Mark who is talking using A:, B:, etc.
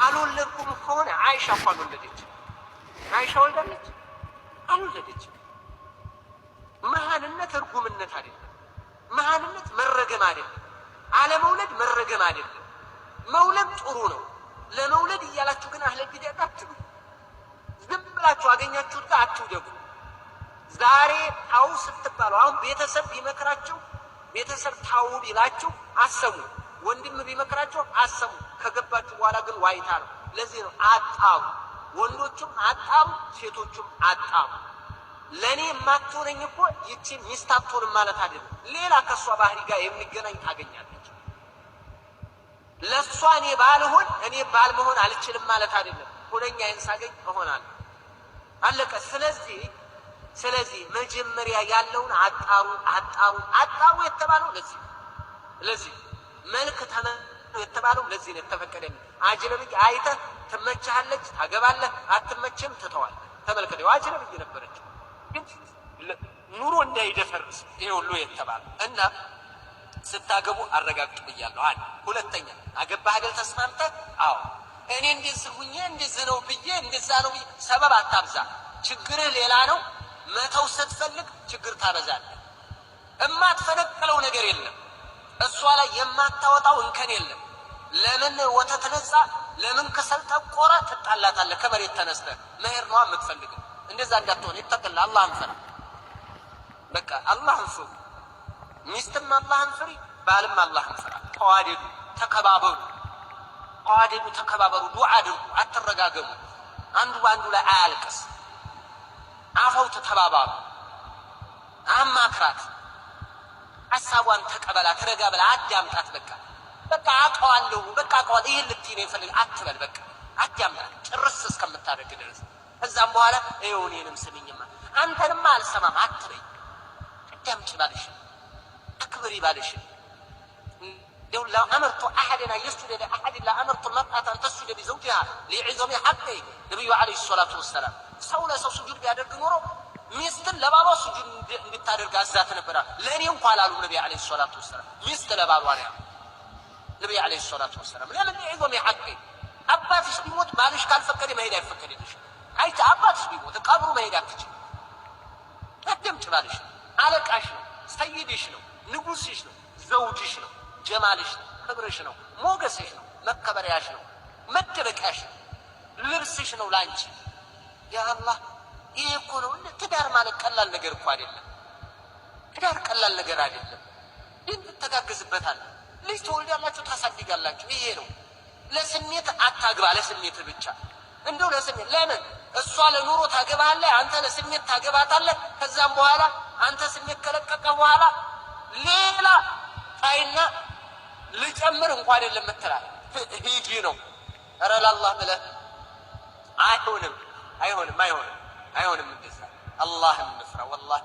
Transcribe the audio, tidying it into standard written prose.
A: አልወለድኩም ከሆነ አይሻ እኮ አልወለደች። አይሻ ወልዳለች? አልወለደች። መሀንነት እርጉምነት አይደለም። መሀንነት መረገም አይደለም። አለመውለድ መረገም አይደለም። መውለድ ጥሩ ነው። ለመውለድ እያላችሁ ግን አህለ ቢድዓ ጋር አትሉ። ዝም ብላችሁ አገኛችሁት ጋር አትውደቁ። ዛሬ ታው ስትባሉ አሁን ቤተሰብ ቢመክራችሁ፣ ቤተሰብ ታው ቢላችሁ አሰሙ። ወንድም ቢመክራችሁ አሰሙ። ከገባችሁ በኋላ ግን ዋይታ ነው። ለዚህ ነው አጣሩ። ወንዶቹም አጣሩ፣ ሴቶቹም አጣሩ። ለእኔ የማትሆነኝ እኮ ይቺ ሚስት አትሆንም ማለት አይደለም። ሌላ ከእሷ ባህሪ ጋር የሚገናኝ ታገኛለች። ለእሷ እኔ ባልሆን እኔ ባል መሆን አልችልም ማለት አይደለም። ሁነኛዬን ሳገኝ እሆናለሁ። አለቀ። ስለዚህ መጀመሪያ ያለውን አጣሩ፣ አጣሩ፣ አጣሩ የተባለው ለዚህ ለዚህ መልክ ተመ የተባለው ለዚህ ነው የተፈቀደ። አጅነብይ አይተህ ትመችሃለች፣ ታገባለህ፣ አትመችም፣ ትተዋለህ። ተመልከተ፣ አጅነብይ ነበረች፣ ግን ኑሮ እንዳይደፈርስ ይሄ ሁሉ የተባለው እና ስታገቡ አረጋግጡ ብያለሁ። አንድ ሁለተኛ፣ አገባህ አይደል ተስማምተህ? አዎ እኔ እንደዚህ ሁኜ እንደዚህ ነው ብዬ እንደዛ ነው ብዬ ሰበብ አታብዛ። ችግርህ ሌላ ነው። መተው ስትፈልግ ችግር ታበዛለህ። እማትፈነቅለው ነገር የለም። እሷ ላይ የማታወጣው እንከን የለም። ለምን ወተት ነጻ፣ ለምን ከሰል ጠቆረ ትጣላታለህ። ከመሬት ተነስተህ መሄድ ነዋ የምትፈልገው። እንደዛ እንዳትሆን ይተቅላ። አላህን ፍራ። በቃ አላህን ፍሩ። ሚስትም አላህን ፍሪ፣ ባልም አላህን ፍራ። ተዋደዱ፣ ተከባበሩ። ተዋደዱ፣ ተከባበሩ። ዱዓ አድርጉ፣ አትረጋገሙ። አንዱ በአንዱ ላይ አያልቅስ። አፈው ተተባባሩ። አማክራት፣ ሀሳቧን ተቀበላት፣ ረጋ ብላ አዳምጣት። በቃ በቃ አውቀዋለሁ፣ በቃ አውቀዋለሁ፣ ይህን ልትይ ነው የፈለግ አትበል። በቃ አዳምጣት ጭርስ እስከምታደርግ ድረስ። ከዛም በኋላ ይኸው እኔንም ስሚኝማ አንተንማ አልሰማም አትበይ። አዳምጪ ባልሽን፣ አክብሪ ባልሽን። እንደው لو أمرت أحدا أن يسجد لأحد لأمرت المرأة أن تسجد لزوجها لعظم حقه። ነቢዩ عليه الصلاة والسلام ሰው ለሰው ስጁድ ቢያደርግ ኖሮ ሚስትን ለባሏ ስጁድ እንድታደርግ አዛት ነበራ። ለእኔ እንኳ አላሉም ነቢ عليه الصلاة والسلام። ሚስት ለባሏ ነው ያሉ ነቢ عليه الصلاة والسلام። ለምን? لعظم حقه። አባትሽ ቢሞት ባልሽ ካልፈቀደ መሄድ አይፈቀድልሽም። አይቼ አባትሽ ቢሞት ቀብሩ መሄድ አትችልም። አዳምጪ ባልሽ ነው፣ አለቃሽ ነው፣ ሰይድሽ ነው፣ ንጉስሽ ነው፣ ዘውድሽ ነው፣ ጀማልሽ ነው፣ ክብርሽ ነው፣ ሞገስሽ ነው፣ መከበሪያሽ ነው፣ መደበቂያሽ ነው፣ ልብስሽ ነው ላንቺ። ያ አላህ፣ ይሄ እኮ ነው ትዳር ማለት። ቀላል ነገር እኮ አይደለም። ትዳር ቀላል ነገር አይደለም። ይህን ትተጋገዝበታለህ። ልጅ ትወልዳላችሁ፣ ታሳድጋላችሁ። ይሄ ነው። ለስሜት አታግባ፣ ለስሜት ብቻ እንደው ለስሜት። ለምን እሷ ለኑሮ ታገባለህ፣ አንተ ለስሜት ታገባታለህ። ከዛም በኋላ አንተ ስሜት ከለቀቀ በኋላ ሌላ ጣይና ልጨምር እንኳ አይደለም ምትላል ሂጂ ነው። ኧረ ለአላህ ብለህ አይሆንም፣ አይሆንም፣ አይሆንም፣ አይሆንም። እንደዛ አላህን እንፍራ ወላሂ።